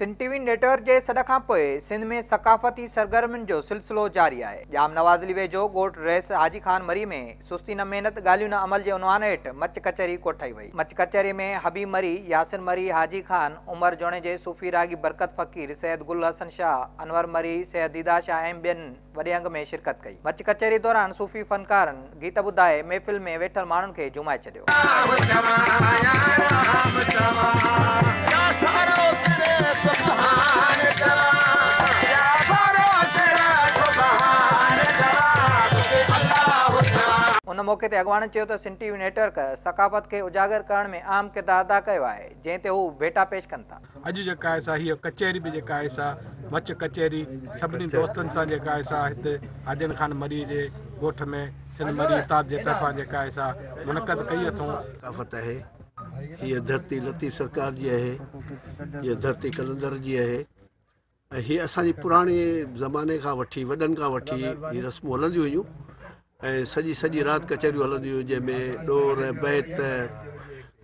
سنڌ ٽي V net work جي سڏ کان پوء سنڌ ۾ ثقافتي سرگرمين جو سلسلو جاري آهي. ڄام نواز علي ويجهو ڳوٺ رئيس حاجي خان مري ۾ سستي نه محنت ڳالهيون نه عمل جي عنوان هيٺ مچ ڪچهري ڪوٺائي وئي. مچ ڪچهري ۾ حبيب مري، ياسر مري، حاجي خان، عمر جوڻيجي، صوفي راڳي برڪت فقير، سيد گل حسن شاهه، انور مري، سيد ديدار شاهه ۽ ٻين وڏي انگ ۾ شرڪت ڪئي. مچ ڪچهري دوران صوفي فنڪارن گيت ٻڌائي محفل ۾ ويٺل ماڻهن کي جهومائي ڇڏيو. ان موقعي تي اڳواڻن چيو ته سنڌ ٽي وي نيٽ ورڪ ثقافت کي اجاگر ڪرڻ ۾ اهم ڪردار ادا ڪيو آهي، جنهن تي هو ڀيٽا پيش ڪن ٿا. اڄ جيڪا آهي سا هيء ڪچهري به جيڪا آهي سا مچ ڪچهري سڀني دوستن سان جيڪا آهي سا هت حاجن خان مريء جي ڳوٺ ۾ سنڌ مري اتحاد جي طرفان جيڪا آهي سا منعقد ڪئي اٿئون. ثقافت آهي. هيء ڌرتي لطيف سرڪار جي آهي. هيء ڌرتي قلندر جي آهي ۽ هيء اسان جي پراڻي زماني کان وٺي وڏن کان وٺي هي رسمون هلنديون هيون ۽ سڄي سڄي رات ڪچهريون هلنديون هيون جنهن ۾ ڏور بيت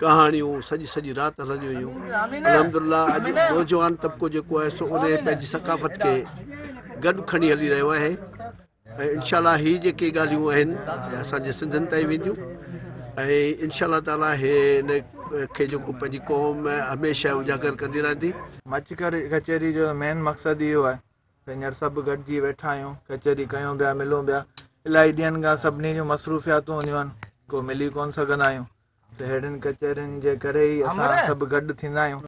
ڪهاڻيون سڄي سڄي رات هلنديون هيون الحمدلله اڄ نوجوان طبقو جيڪو آهي سو ان پنهنجي ثقافت کي گڏ کڻي هلي رهيو آهي ۽ انشاء الله هي جيڪي ڳالهيون آهن اسان جي سنڌين تائين وينديون ۽ انشاء الله تعالي هي ان کي جيڪو پنهنجي قوم هميشه اجاگر ڪندي رهندي. مچ ڪچهري جو مين مقصد اهو آهي ته هينئر سڀ گڏجي ويٺا آهيون ڪچهري ڪيون پيا ملون پيا الاهي ڏينهن کان سڀني جون مصروفياتون هونديون آهن ڪو ملي ڪونه سگهندا آهيون ته ههڙين ڪچهرين جي ڪري ئي اسان سڀ گڏ ٿيندا آهيون.